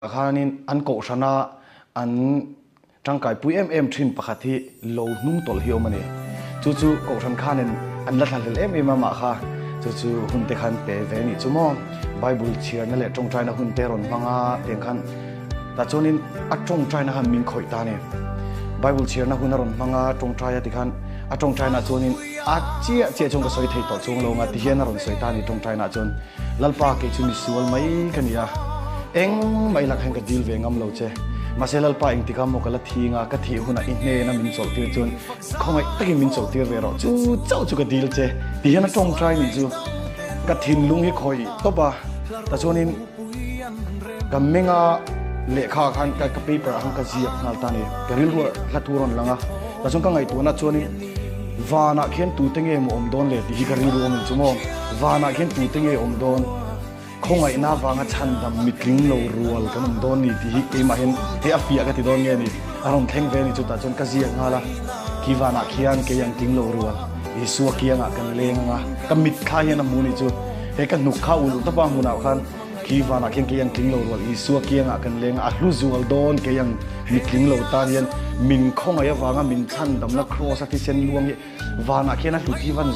Khanin an kohhrana an tangkaipui em em thin pakhat hi lo hnung tawlh hi awm a ni. Chu chu kohhran khanin an la thlahlel em em a mah kha chu chu hun te khan pe ve nih chu maw. Bible chhiarna leh tawngtaina hun te rawn hmang a tiang khan tah chuanin a tawngtaina khan min khawih ta a ni. Bible chhiarna hun a rawn hmang a tawngtai a tikhan a tawngtaina chuanin a chiah chiah chuan ka sawi thei tawh chuang lo ang a tihian a rawn sawi ta a ni tawngtaina chuan. Lalpa kei chu misual mai ka ni a, engmah i lakah hian ka dil ve ngam lo che. Mahse Lalpa engtikah maw ka la thing a, ka thih hunah i hnena min chawlhtir chuan khawngaih takin min chawlhtir ve rawh, chu chauh chu ka dil che ti hian a tawngtai nih chu ka thinlung hi khawih tawp a, tachuanin ka menga lehkha ah khan ka paper ah khan ka ziak nghal ta a ni, ka rilru ah hla thu a rawn lang a, tachuan ka ngaihtuahna chuanin Vanah khian tute nge maw awm dawn le tih hi ka rilru awm in chu maw. Vanah khian tute nge awm dawn? Khawngaihna avanga chhandam mitling lo rual kan awm dawn ni tih hi keimah hian hei a fiah ka ti dawn nge ni? A rawn thleng ve a ni chutah chuan ka ziak nghal a, khi vanah khian kei ang tling lo rual Isua kiangah kan leng ang a, ka mitthla hian a hmu ni chu. Hei ka hnuk kha ulh tawp a hmunah khan khi vanah khian kei ang tling lo rual Isua kiangah kan leng a, a hlu zual dawn kei ang mitling lo tan hian min khawngaih avanga min chhandamna kraws a thisen luang hi vanah khian a hlut hi van.